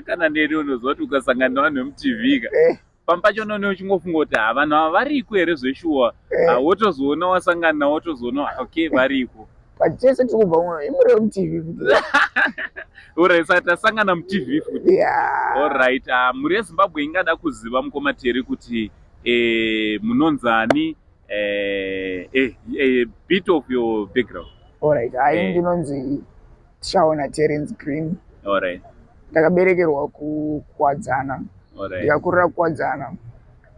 Kana neni unoziva kuti ukasangana nevanhu vemuTV ka, pamwe pacho unone uchingofunga kuti ha, vanhu ava variko here zveshuwa? Ah, wotozoona wasangana nawo, wotozoona, okay, variko. But tese tiri kubva muno imuri wemuTV futi. Alright, saka tasangana muTV futi. Yeah. Alright, mhuri yeZimbabwe ingada kuziva, mukoma Terry, kuti munonzani, a bit of your background. Alright, hai, ndinonzi Tichaona Terence Green. Ndakaberekerwa kuKwadzana, ndikakurira kuKwadzana.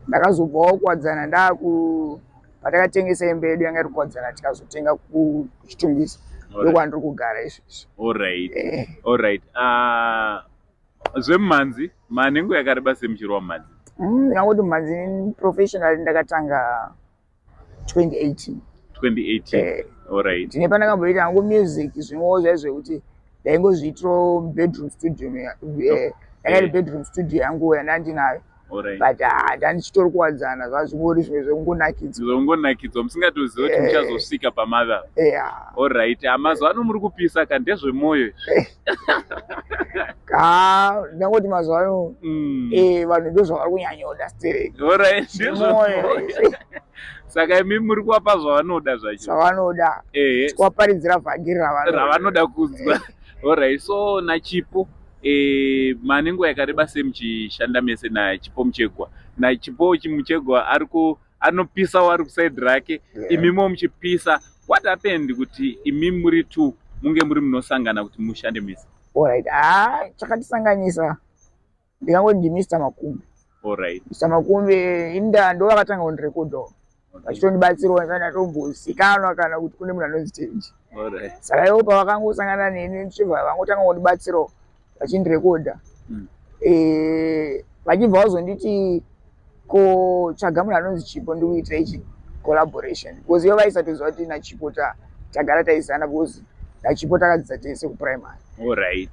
Ndakazobvawo Kuwadzana ndaku patakatengesa imba yedu yanga iri Kuwadzana, tikazotenga kuChitungwiza, ndokwandiri kugara izvezvi. Alright. Alright, zvemumhanzi manhengo yakareba semuchiri wamumhanzi? Ndingangoti mumhanzi professionally ndakatanga 2018. 2018? Alright. Ndine pandakamboita hangu music zvimwewo zvaizvo zvekuti ndaingozviitirawo bedroom studio, yanga iri bedroom studio yangu yandandinayo, but ndandichitori Kuwadzana, zvazvingori zvimwe zvekungonakidzwa. Zvongonakidzwa musingatoziva kuti muchazosvika pamava. Yeah. Alright, mazuva ano muri kupisa ka, ndezvemwoyo izvi. Ka ndingangoti mazuva ano vanhu ndo zvavari kunyanyoda stereki. Alright. Zvemwoyo. Ndezvemwoyo. Saka imi muri kuvapa zvavanoda zvacho. Zvavanoda. Tikuvaparidzira vhangeri ravanoda. Ravanoda kunzwa. Alright, so naChipo, mane nguva yakareba sei muchishanda mese naChipo Muchegwa? NaChipo Chimuchegwa ari ku anopisawo ari kuside rake, imimo muchipisa. What happened kuti imi muri two munge muri munosangana kuti mushande mese? Alright, ah, chakatisanganisa ndingangoti ndi Mr Makumbi. Mr Makumbi inda ndo vakatanga kundirekodhawo, vachitondibatsirawo ndisati ndatombozikanwa kana kuti kune munhu anonzi Tenji. Saka ivo pavakangosangana neni, ndichibva vangotanga kundibatsirawo vachindirekodha. Vachibva vazonditi, "Ko tsvaga munhu anonzi Chipo, ndikuitira ichi collaboration," because ivo vaisatoziva kuti naChipo tagara taizana, because naChipo takadzidza tese kuprimary.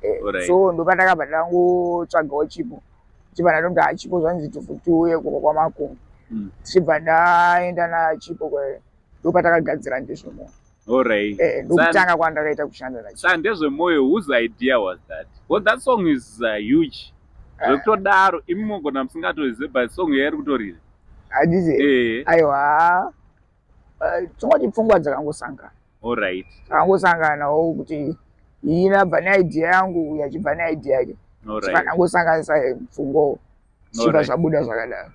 So ndopatakabva tangotsvagawo Chipo, chibva ndatomuti, "Ha, Chipo, zvanzi tiuye kuko kwaMakumbi." Tichibva ndaenda naChipo, ndopatakagadzira Ndezvemwoyo. Ndokutanga kwandakaita kushanda naChipo. Sa Ndezvemwoyo, whose idea was that? Well, that song is huge zvekutodaro. Imi mogona musingatozive, but song yairi kutorira. Handizi? Aiwa, tongoti pfungwa dzakangosangana. Dzakangosanganawo kuti iyi nabva neidea yangu, uyu achibva neidea yake, saka ndangosanganisa pfungwawo, zvichibva zvabuda zvakadaro.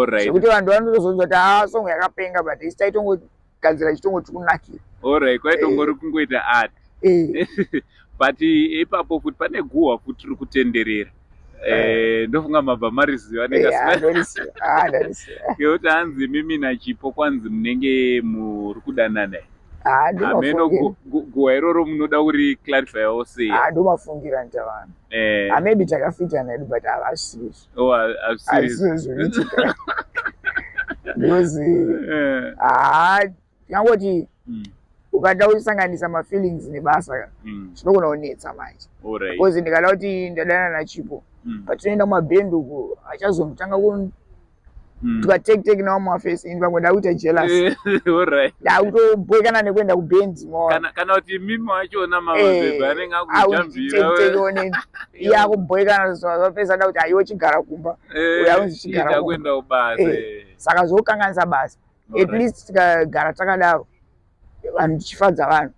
Zvekuti vanhu vanotozonzwa kuti haa, song yakapenga, but isi taitongogadzira chitongoti kunakira. Alright, kwaitongori kungoita art. But ipapo futi pane guhwa futi riri kutenderera. Ndofunga mabva mariziva. Ndorisiva. Ah, ndorisiva. Ngekuti hanzi mimi naChipo kwanzi munenge muri kudanana. Ah, hameno. Ndomafungira. Guhwa iroro munoda kuri clarifyawo sei? Ah, ndomafungira nita vanhu. Ah, maybe takafitana hedu, but havasizvo. Oh, hazvisiri. Hazvisizvo zvinoitika because ah, tingangoti ukada kusanganisa mafeelings nebasa, zvinogona kunetsa manje, because ndikada kuti ndadana naChipo, patinoenda kumabhendi uku, achazondotanga tukatektek nawo mumafesi, ini pamwe ndakuita jealous. Ndakutobhoekana nekuenda kubhendi. Kana kuti mimi wachona mamabhebhe anenge akujambira. Iye akubhoekana, zvapesa da kuti aiwe chigara kumba, uyo aunzi chigara kumba. Kuenda kubasa. Saka zvokanganisa basa. At least tikagara takadaro, vanhu tichifadza vanhu,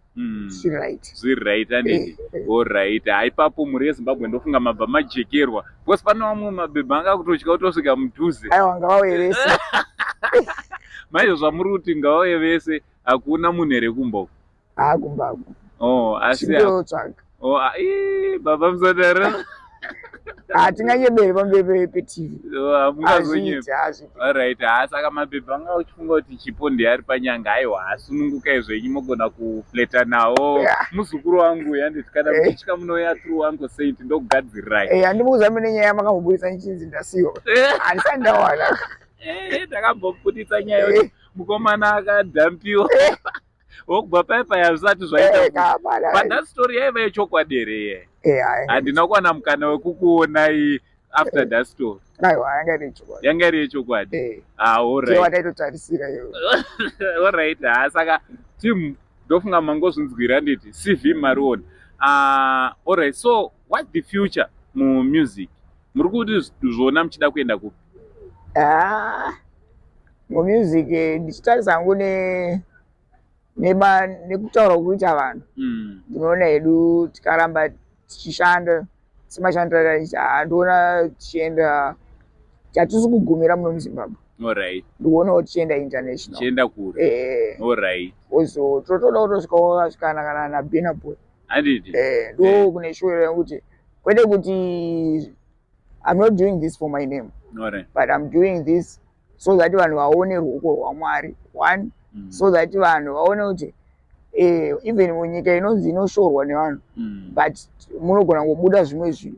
zviri right. Zviri right, anditi? Alright, haipapo mhuri yeZimbabwe ndofunga mabva majekerwa, because pane vamwe mabhebhe anga kutotya kutosvika mudhuze. Aiwa, ngavauye vese. Maizvo zvamuri kuti ngavauye vese, hakuna munhu here kumba uko? Haa, kumbako. Oh, asi chitotsvaga. Oh, baba, musadaro. Hatinganyeberi pamberi peTV. Hamungazonyepa. Hazviiti, hazviiti. Alright, ha, saka mabhebhe anga uchifunga kuti Chipo ndiye ari panyanga, aiwa, asunungukai zvenyu, mogona kuflirta nawo. Muzukuru wangu yanditi kana muchitya munouya through Uncle Saint, ndokugadzirirai. Handimuudza mune nyaya yamakambobudisa nichinzi ndasiwa, handisati ndawana. Takambobudisa nyaya yekuti mukomana akadhampiwa wokubva paipa, yazvisati zvaita. Kapana. But that story yaiva yechokwadi here iye? Hayi. Handina kuwana mukana wekukuonai after that story. Aiwa, yanga iri chokwadi. Yanga iri yechokwadi? Ah, alright. Ndiyo wataitotarisira iyo. Alright, ha, saka team, ndofunga mangozvinzwira, nditi CV mariona. Alright, so What's the future mumusic? Muri kuti zvona muchida kuenda kupi? Ah, mumusic ndichitarisa hangu nekutaura kuita vanhu, ndinoona hedu tikaramba tichishanda semashandiro ataita, handiona tichienda, hatisi kugumira muno muZimbabwe. Ndikuonawo tichienda international. Chienda kure. Ozo totoda kutosvikawo vasvikana kana naBurna Boy. Handiti? Ndo kune shuwiro yekuti kwete kuti I'm not doing this for my name, but I'm doing this so that vanhu vaone ruoko rwaMwari one, so that vanhu vaone kuti even munyika inonzi inoshorwa nevanhu, but munogona kubuda zvimwe zvinhu.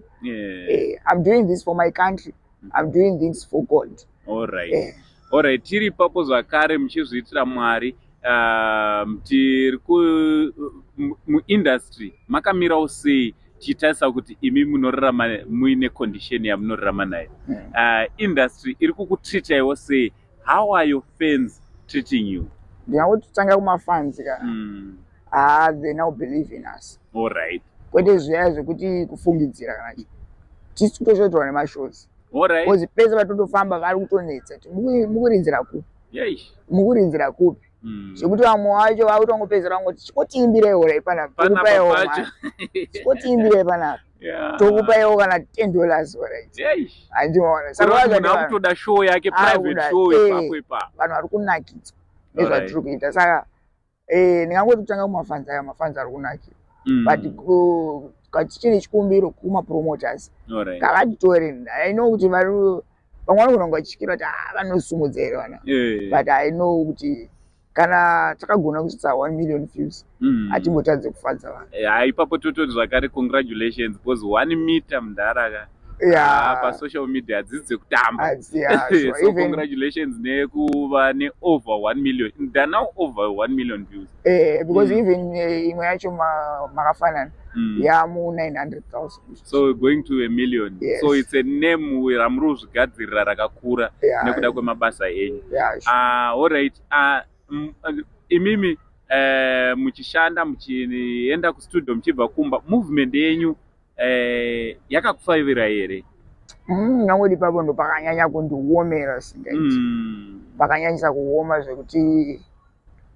I'm doing this for my country, I'm doing this for God. Alright, tiri ipapo zvakare muchizviitira Mwari. Tiri ku muindustry makamirawo sei, tichitarisa kuti imi munorarama muine condition yamunorarama nayo? Industry iri kukutreataiwo sei? How are your fans treating you? Ndingangoti tanga kumafans ka, ah, they now believe in us. Kwete zviya zvekuti kufungidzira kana chi, tisi kutoshotorwa nemashows, because pese patotofamba vari kutonetsa kuti mukuridzira kupi, mukuridzira kupi, zvekuti vamwe vacho vakutongopedzera vangoti, "Chikotiimbireiwo rai panapa." Panapa Tokupaiwo pacho. mari, "Chikotiimbirei panapa." Tokupaiwo kana $10, alright. Handimaona saka Kureva kuti vacho munhu akutoda show yake, private Akuda, show ipapo ipapo. Vanhu vari kunakidzwa nezvatiri kuita, saka ndingangoti kutanga kumafans aya, mafans ari kunakirwa, but tichine chikumbiro kumapromoters, ngavatitorere. I know kuti vari vamwe vanogona kunge vachityira kuti, "Ah, vanosumudza here vana?" But I know kuti kana takagona kusvitsa 1 million views, hatimbotadze kufadza vanhu. Ha, ipapo tototi zvakare congratulations, because 1 meter mundaraka. Ah, pasocial media hadzisi dzekutamba. Yeah, sure. So Even, congratulations nekuva neover 1 million, there are now over 1 million views. Because even imwe yacho makafanana yamu 900,000. So we're going to a million. Yes. So it's a name ramuri kuzvigadzirira rakakura nekuda kwemabasa enyu. Yeah, sure. Ah, alright. Imimi muchishanda, muchienda kustudio muchibva kumba, movement yenyu yakakufavira here? Ngangoti ipapo ndo pakanyanya kundiomera singaiti. Pakanyanyisa kuoma zvekuti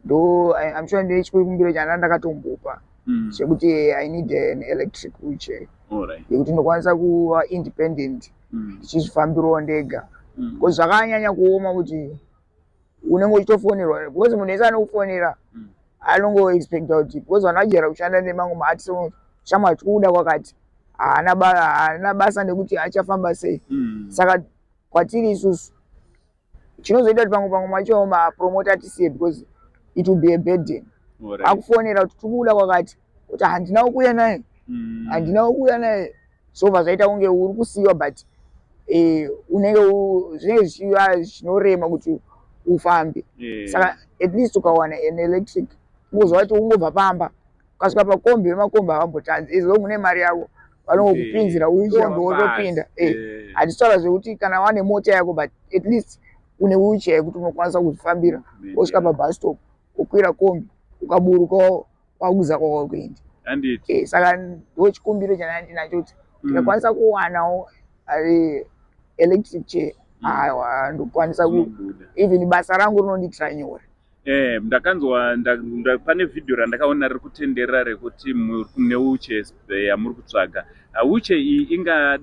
ndo I'm sure ndine chikumbiro chana ndakatombopa chekuti I need an electric wheelchair yekuti ndokwanisa kuva independent, ndichizvifambirawo ndega, because zvakanyanya kuoma kuti unenge uchitofonerwa, because munhu wese anokufonera anongoexpecta kuti, because vanhu vajaira kushanda nemamwe maartist, shamwari, tikuda kwakati, haana basa nekuti achafamba sei. Saka kwatiri isusu chinozoita kuti pamwe macho mapromota atisiye, because it will be a burden. Akufonera kuti tikuda kwakati, kuti handina kuuya naye, handina kuuya naye, zobva zvaita kunge uri kusiyiwa, but unenge zvinenge zvichiva zvinorema kuti ufambe. Saka at least ukawana an electric, ungozva kuti ungobva pamba ukasvika pakombi, vemakombi havambotadzi, as long une mari yako vanongokupinzira wheelchair, wotopinda. Hatitaura zvekuti kana wane mota yako, but at least une wheelchair yekuti unokwanisa kuzvifambira, wosvika pabus stop, ukwira kombi, ukaburukawo wakuza kwakwakuenda. Handiti? Saka ndo chikumbiro chanaa ndinacho kuti ndikakwanisa kuwanawo electric chair, aiwa, ndokwanisa ku Zvinobuda. Even basa rangu rinondiitira nyore. Ndakanzwa pane vhidhiyo randakaona riri kutenderera rekuti mune wheelchair yamuri kutsvaga. Wheelchair iyi inga